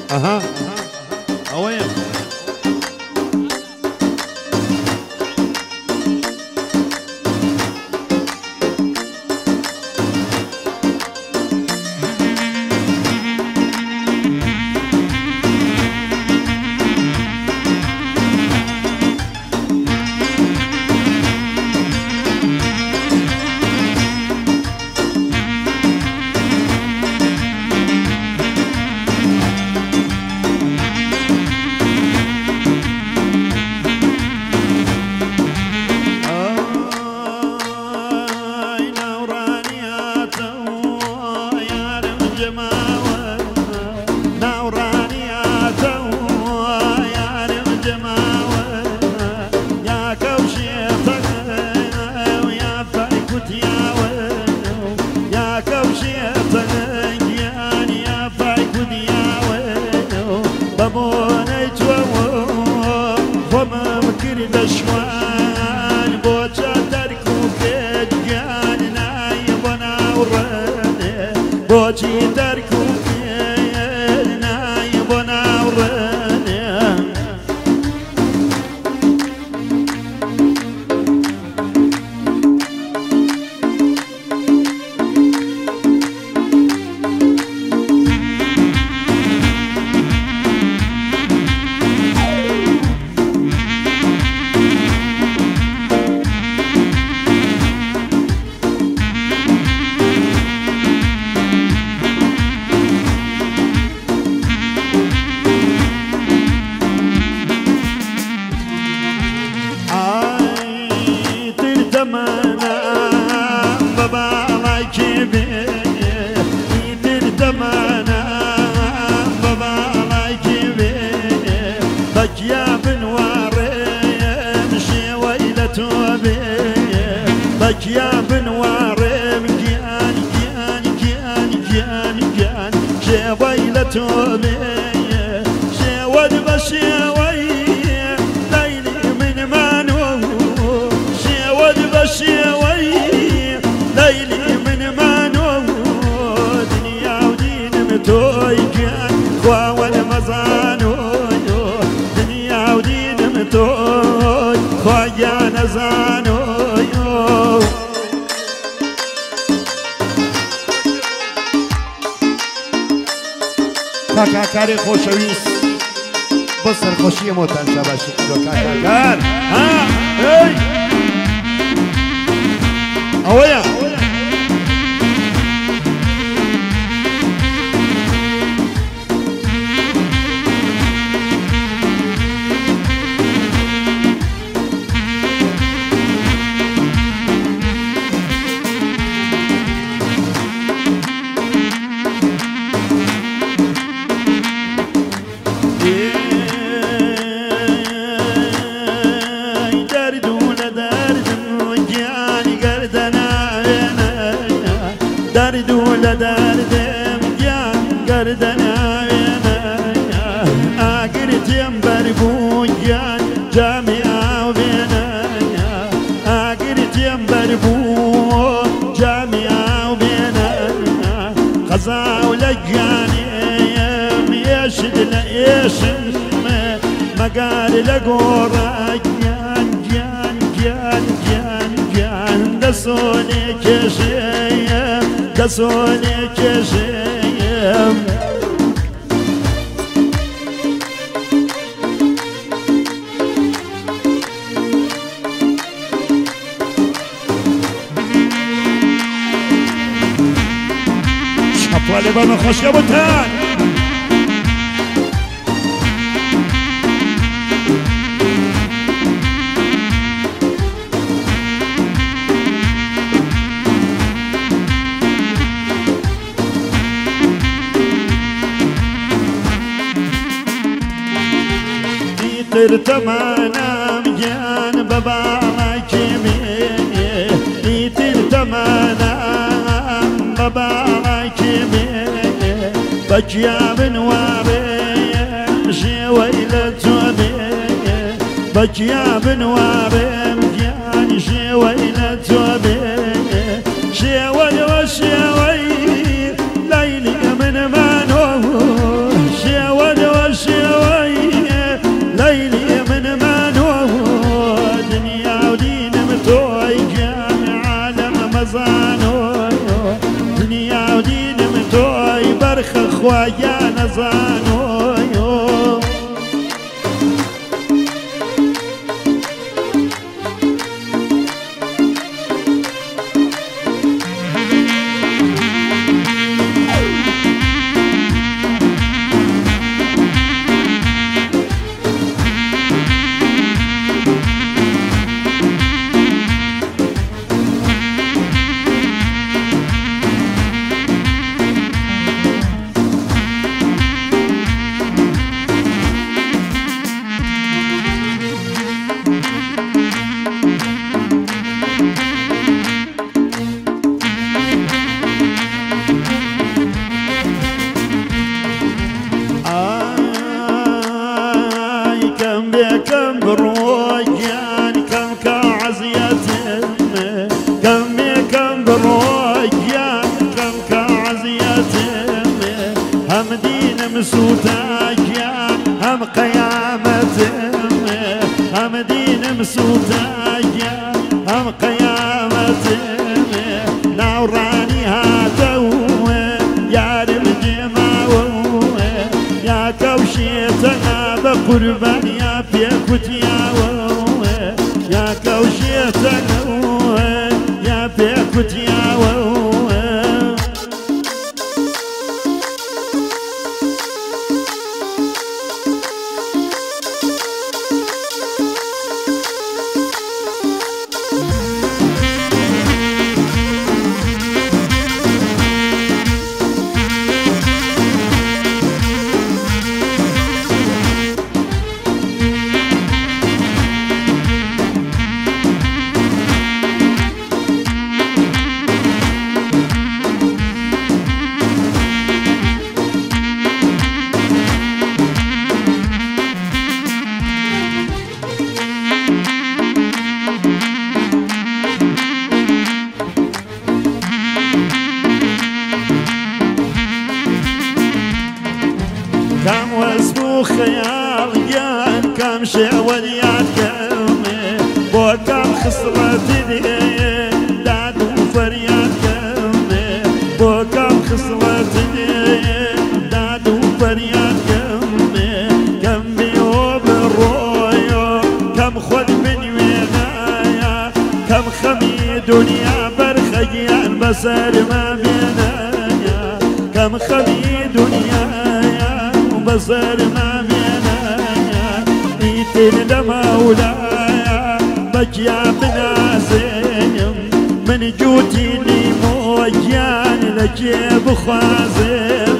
ئەها ئەوەیە کاکاکاری خۆشەویست بۆ سەرخۆشی ئێمەتان شاباشی کردووە کاکاکار ها ئەی ئەوەیە مقال لقورا جان جان جان جان جان دسوني كشيم دسوني كشيم شطوالي بنا خوش يا بوتان تمانام گیان بە باڵای کێمێ ئیتر تەمانام بە باڵای کێمێ بە گیا بنوارێ ژێوەی لە تۆ بێ بە گیا بنوارێم گیان ژێوەی لە تۆ بێ شێوەیەوە شێوەی لەیلی منمانۆ شێوەیەوە کەم بڕۆ گیان کەم کە عەزیەتم کەمێ کەم بڕۆ گیان کەم کە عەزیەتم هەم دینم سووتا گیان هەم قەیامەتم هەم دینم سووتا گیان هەم قەیامەتم ناوڕانی هاتەوە یارم جێماوە یا کەوشێتەنا بە قوربان یا پێکوتیاوە یا کەوشێتەنەوە یا پێکوتیاوە. کام وەسف و خەیاڵ گیان کام شێوەریات کەمێ بۆ کام خسڵەتی دێ داد و فەریاد کەمێ بۆ کام خسڵەتی دێ داد و فەریاد کەمێ کەم بێەوە بڕۆیۆ کەم خۆت بنوێنایە کەم خەمی دنیا بەرخە گیان بەسەرما بێنایە کەم خەمی دنیا بەسەر مامێنایە ئیتر لە مەولایا بەگیا بنازێم من جووتی لیمۆ گیان لە کێ بخوازێم.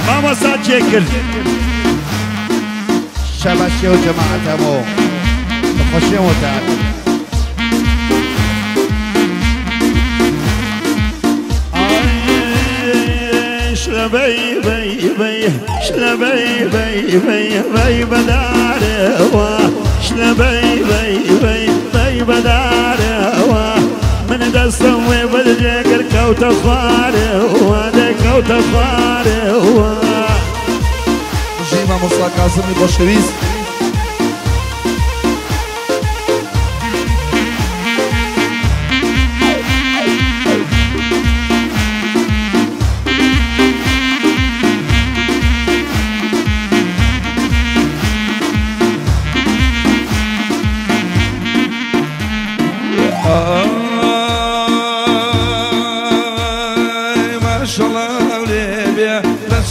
مامۆستا چێ کرد؟ شەبەشێ و جەماعەتەمۆ بەخۆشیەوەتان. شلبي بي بي شلبي بي بي بي بداروا شلبي بي بي بي بداروا من دستم وبدجر كوت خواروا كوت خواروا. بژی مامۆستا کازمی خۆشەویست.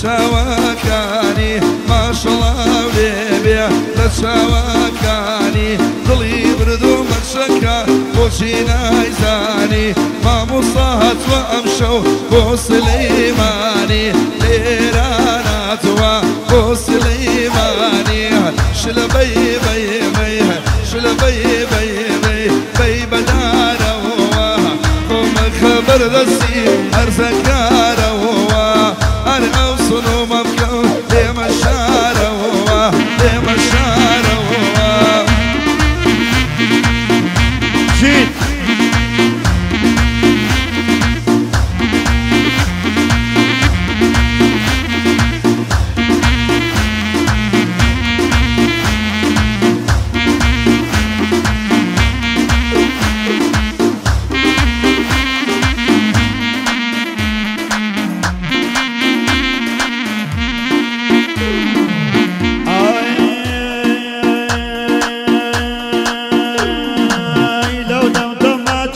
چاوەکانی ماشەڵاو لێبێ لە چاوەکانی دڵی بردوو مەچەکە بۆچی نایزانی مامۆستا هاتووە ئەمشەو بۆ سلەیمانی لێرە ناتووە بۆ سلەیمانی شلە بەی بەی بەی شلە بەی بەی بەی بەی بەدارەوە خۆمە خەبەر دەستی هەرزەکارەوە ئەر ئەو سنوومە بکەم لێمە شارەوە لێمە شارەوە. جیت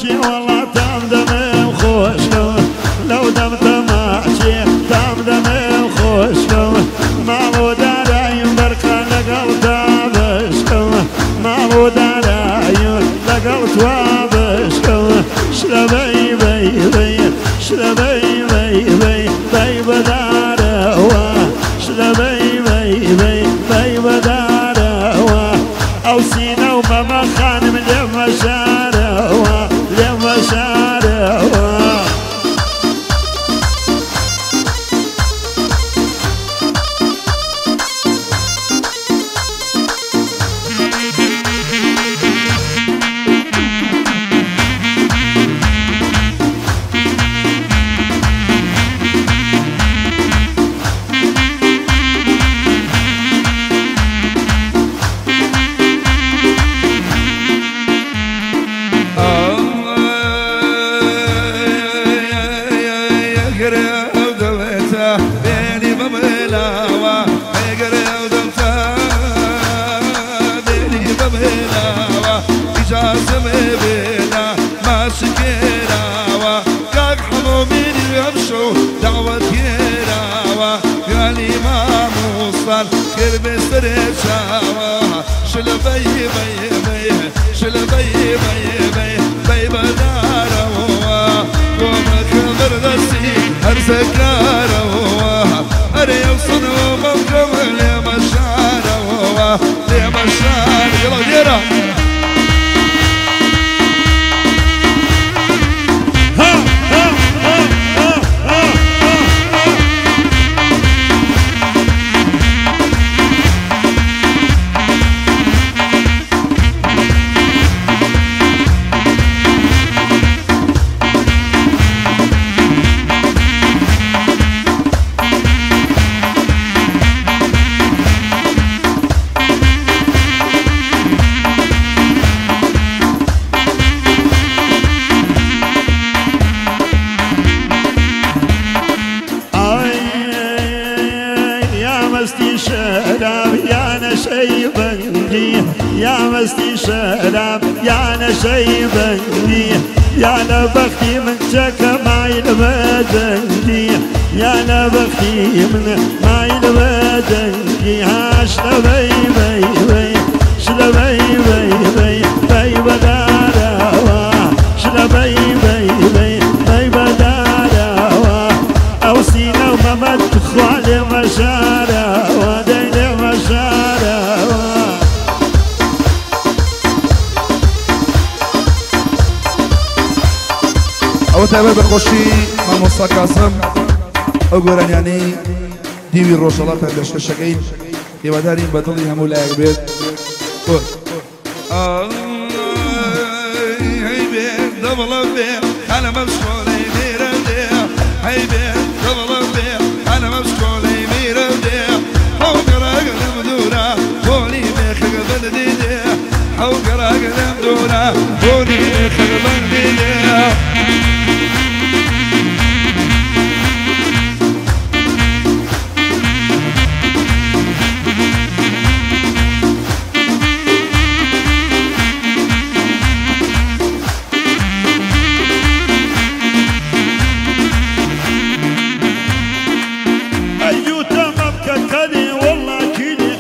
تەماچی وەڵا تام دەمێم خۆشکەوە لەو دەم تەماچی تام دەمێم خۆشکەوە ماڵ و دارایم بەرقە لەگەڵ تا بشکەوە ماڵ و دارایم لەگەڵ توا بشکەوە شلە بەی بەی بەی شلە بەی بەی بەی بەی بەدارەوە شلە بەی بەی بەی بەی بەدارەوە ئەو سینە و مەمە خانم لێمە شارەوە لێمە شارەوە. يا مستي شراب يا نشي بندي يا لبختي من شك ما يلبدني يا لبختي من ما يلبدني هاش لبي بي بي شلبي بي بي بي بداروا شلبي بي بي بي بداروا أو سينا وما مدخل مشارة ودين مشارة. ئەوە تایبەت بە خۆشی مامۆستا کازم ئەو گۆرانیانەی دیوی ڕۆژهەڵاتە پێشکەشەکەین هیوادارین بە دڵی هەموو لایەک بێت. هەی بێ دەبڵە بێ ئەنە مەشکۆلەی میرە دێ هەی بێ دەبڵە بێ ئەنە مەشکۆلەی میرە دێ حەو گەڕاگە لەم دوورە بۆنی مێخەکە بەندی دێ حەو گەڕاگە لەم دوورە بۆنی مێخەکە بەندی دێ.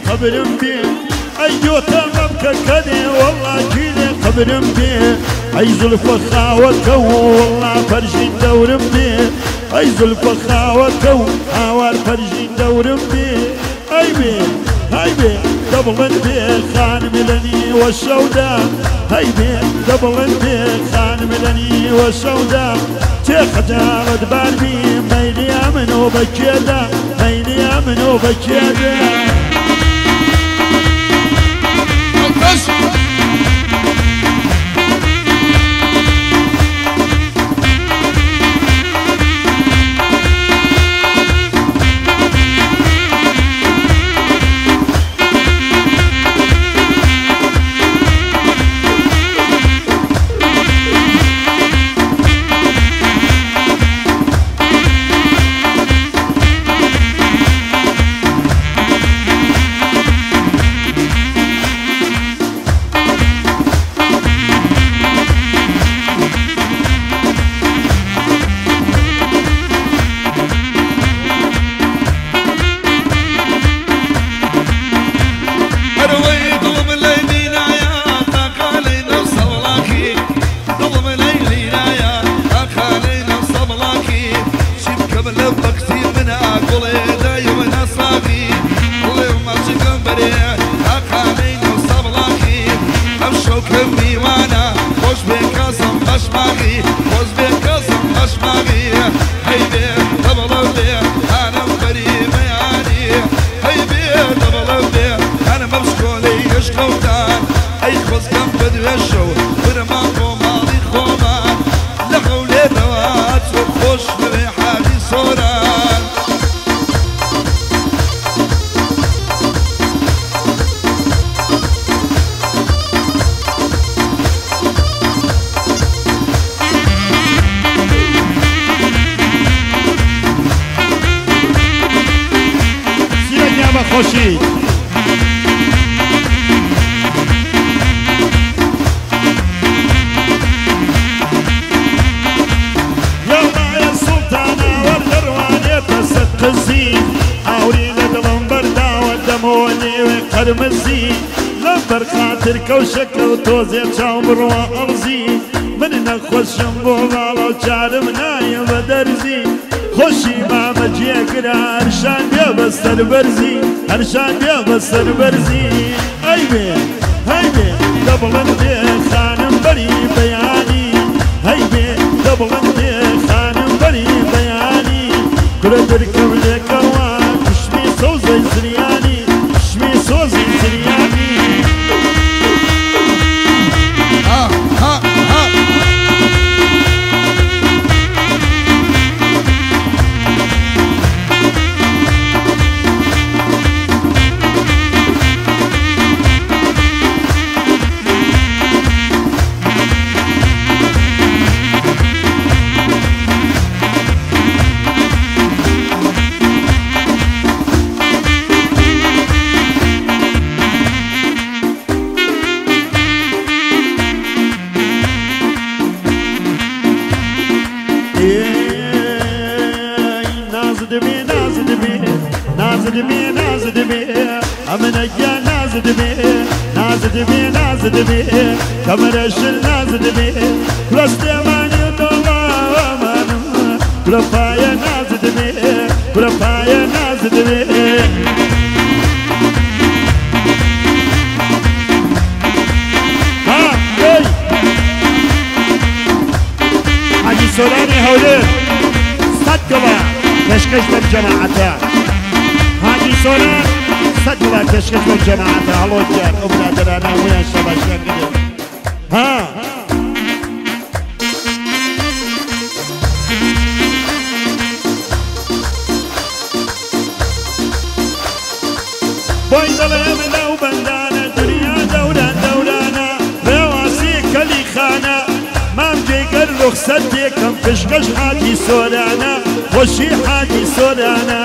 قبرم بي أيو تمام ككدي والله كيلي قبرم بي أي زلف خاوك والله فرجي دورم بي أي زلف خاوك هاوار فرجي دورم بي أي بي هاي بي دبلن بي خانم لني والسوداء هاي بي دبلن بي خانم لني والسوداء تخجالت باربي ميلي أمن وبكيدا ميلي أمن وبكيدا. میوانە خۆش بێ کەسم بەشماغی خۆش بێ کەسم بەشماغی هەی بێ دەبڵم بێ ئانم بەری بەیانی هەی بێ دەبڵم بێ ئەنم بەم شکۆلەی عشقەوتان ئەی خۆزگەم بەدوێشەو برمان بۆ ماڵی خۆمان لە هەولێرەوە چۆن خۆش بێ حاجی سۆران. خۆشی یاڵایە سوڵتانە وەردەڕوانێتە سەد قزی ئاوری لە دڵم بەرداوە دەمەوە نێوێ قەرمزی لەم بەرخاتر کەوشەکە و تۆزێ چاو بڕوا ئەڵزی من نەخۆشم بۆ ماڵە و چارم نایە بە دەرزی خۆشی مامە جێگرە هەرشان بێ بەسەر بەرزی هەرشان بێ بەسەر بەرزی ئەی بێ هەی بێ دەبڵن بێ خانم بەری بەیانی هەی بێ دەبڵن بێ خانم بەری بەیانی کورە درکەم لێکەوە کوشمی سەوزەی زریانی کوشمی سۆزی زریانی. ها ها ها کەمەرەشل ناز دەبێ لە سلێمانی و دۆڵامانم کورە پایە ناز دەبێ کورە پایە ناز دەبێ. ها ئەی حاجی سۆرانی هەولێر 100 گڵە پێشکەش بەم جەماعەتە حاجی سۆران 100 گڵە پێشکەش بەم جەماعەتە هەڵۆ گیان ئەو برادەرانە هەموویان شەباشیان بدێ. ها بۆی دەڵێم لەو بەندانە دنیا دەوران دەورانە ڕێواسی کەلی خانە مام جێگەر ڕوخسەت پێکەم پشکەش حاجی سۆرانە خۆشی حاجی سۆرانە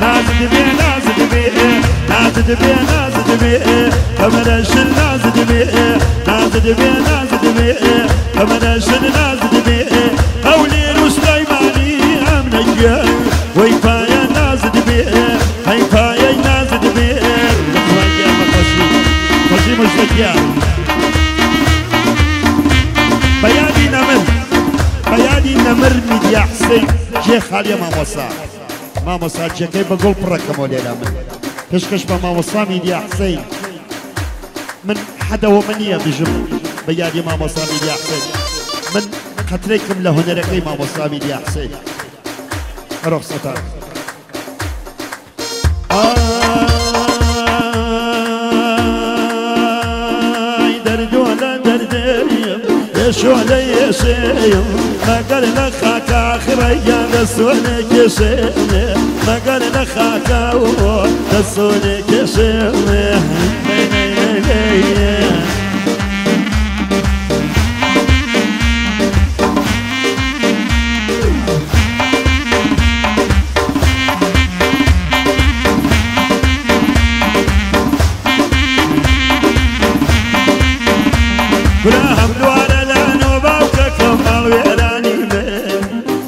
ناز دەبێ ناز دەبێ ناز دەبێ ناز دەبێ کەمەرەشل ناز دەبێ ناز دەبێ ناز دەبێ کەمەرەشل ناز دەبێ هەولێر و سلەیمانی ئەم نەگوێ وەی پایە ناز دەبێ هەی پایەی ناز دەبێ. خۆشی خۆشی مژدەگیان بەیادی نەمر بەیادی نەمر میدیا حسین جێ خالیە مامۆسا مامۆسا جێکەی بە گوڵ پڕەکەمەوە لێرە من پێشکەش بە مامۆسا میدیا حسین من حەدەوە من نییە بژم بە یادی مامۆسا میدیا حسین من قەترێکم لە هونەرەکەی مامۆسا میدیا حسین. ڕوخسەتان. ئای دەردۆ لە دەردەیم یەشۆ لە یەشەیم مەگەر لە خاکا خڕەیان دەسۆنێ کێشێنێ مەگەر لە خاکا دەسۆنێ کێشێنێ. هەم دوانە لە نۆباوکەکەم ماڵوێرانی بێن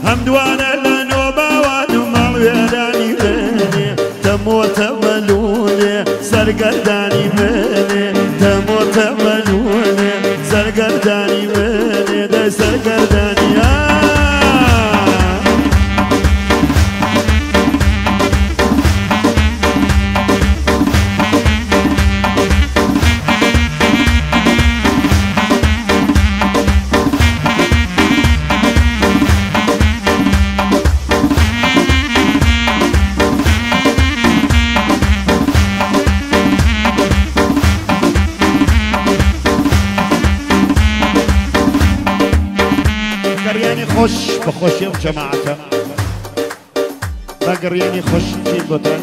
هەم دوانە لە نۆباوان و ماڵوێرانی بێنێ تەمۆ تەمەلوونێ سەرگەردانی بێنێ تەمۆ تەمەلوونێ سەرگەردانی بێنێ دەی سەرگەردانی. بەگەڕیانی خۆش بەخۆشی و جەماعەتە بەگەڕیانی خۆش چین بۆتان.